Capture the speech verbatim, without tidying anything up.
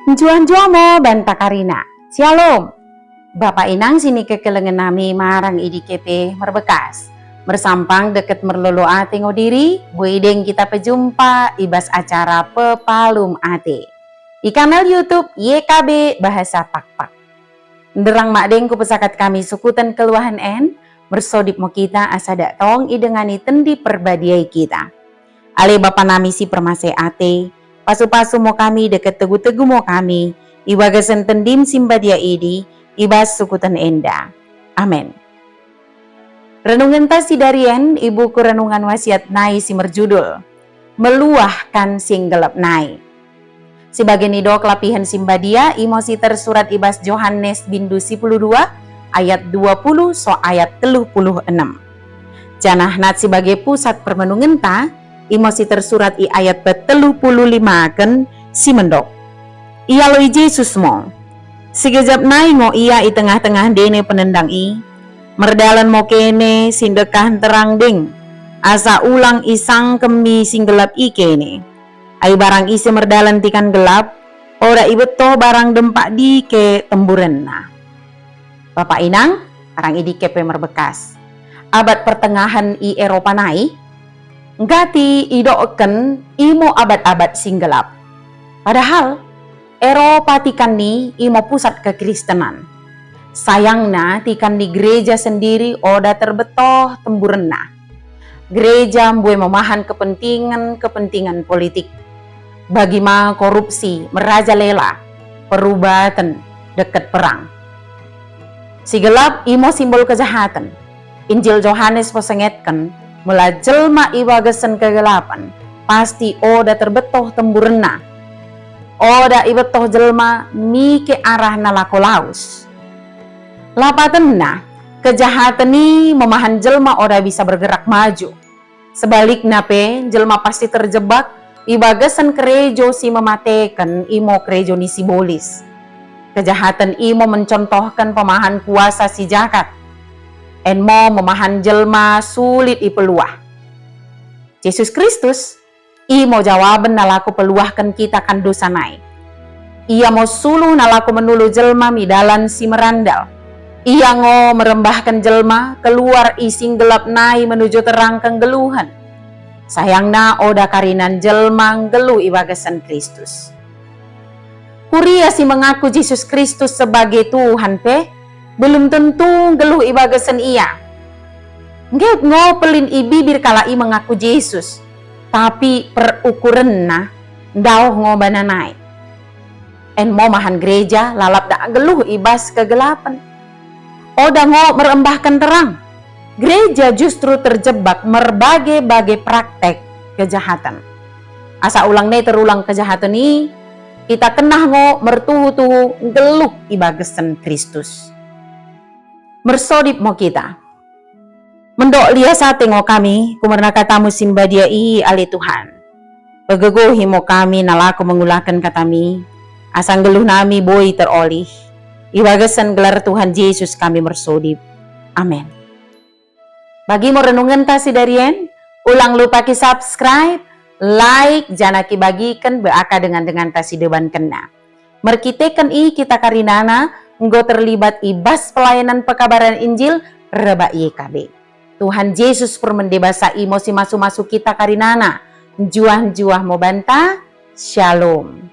Njuah-njuah mo banta karina. Syalom. Bapa inang sinikekelengen nami marang i dike pe merbekas. Mersampang dekket merlolo ate ngo diri, boi deng kita pejumpa i bas acara Pepalum Ate i kanal YouTube Y K B Bahasa Pakpak. Nderrang madeng kupesakat kami sukuten kelluahen en, mersodip mo kita asa dak tong idengani Tendi Perbadia i kita. Ale Bapa nami si permaseh ate, pasu-pasu mo kami dekket tegu-tegu mo kami i bagasen Tendim si mbadia idi i bas sukuten enda. Amen. Renungenta sidari en i buku Renungan Wasiat nai si merjudul Meluahkan Singgelluh nai. Sibage nidok lapihen si mbadia, imo si tersurat i bas Johanes bindu sipuluh dua ayat dua puluh soh ayat tellu puluh enem. Janah nat sibage pusat permenungenta, imo si tersurat i ayat petellu puluh limaken si mendok. Ialoi Jesus mo, sigejap nai ngo ia i tengah-tengah ndene penendang i, merdalan mo kene sindekkah nterrang deng, asa ulang isangkem mi singgelluh i kene. Ai barang ise merdalan tikan gelluh, oda ibettoh barang dempak dike temburenna. Bapa inang, marang i dike pe merbekas. Abad pertengahen i Eropa nai, nggati idokken imo abad-abad singgelluh. Padahal, Eropa tikan ni imo pusat kekristenan. Sayangna, tikan ni gereja sendiri oda terbettoh temburenna. Gereja mbue memahan kepentingen-kepentingen politik. Bagi ma korupsi, merajalela, perubaten, dekket perang. Singgelluh imo simbol kejahaten. Injil Johanes pesengetken, mella jelma i bagasen kegellapen, pasti oda terbettoh temburenna. Oda ibettoh jelma mike arah nalako laus. Lapatenna, kejahaten i memahan jelma oda bisa bergerak maju. Sebalikna pe, jelma pasti terjebak i bagasen kerejo si memateken, imo kerejo ni sibolis. Kejahaten imo mencontohken pemahan kuasa si jahat. En mo memahan jelma sulit ipeluah. Jesus Kristus, imo jawaben nalako peluahken kita kan dosa nai. Ia mo suluh nalako menulu jelma mi dalan si merandal. Ia ngo merembahken jelma keluar i singgelluh nai menuju terrang kenggelluhen. Sayangna oda karinan jelma nggelluh i bagasen Kristus. Kuria si mengaku Jesus Kristus sebagai Tuhan pe, belum tentu nggelluh i bagasen ia. Nggeut ngo pellin i bibir kalak i mengaku Jesus, tapi perukurenna ndaoh ngo bana nai. En mo mahan gereja lalap dak nggelluh i bas kegellapen. Oda ngo merembahken terrang. Gereja justru terjebak merbage-bage praktek kejahaten. Asa ulang nai terulang kejahaten i, kita kennah ngo mertuhu-tuhu nggelluh i bagasen Kristus. Mersodip mo kita. Mendok lias ate ngo kami, kumerna katamu si mbadia i ale Tuhan. Pegegohi mo kami nalako mengulaken katami, asa nggelluh nami boi terolih. I bagasen gelar Tuhan Jesus kami mersodip. Amen. Bagi mo renungenta sidari en, ulang lupa ki-subscribe, like, janah kibagiken bak dengan-denganta si debankenna. Merkiteken i kita karinana enggo terlibat i bas pelayanan pekabaran Injil rebbak Y K B. Tuhan Jesus permende basa imo si masu-masu kita karinana. Njuah-njuah mo banta. Shalom.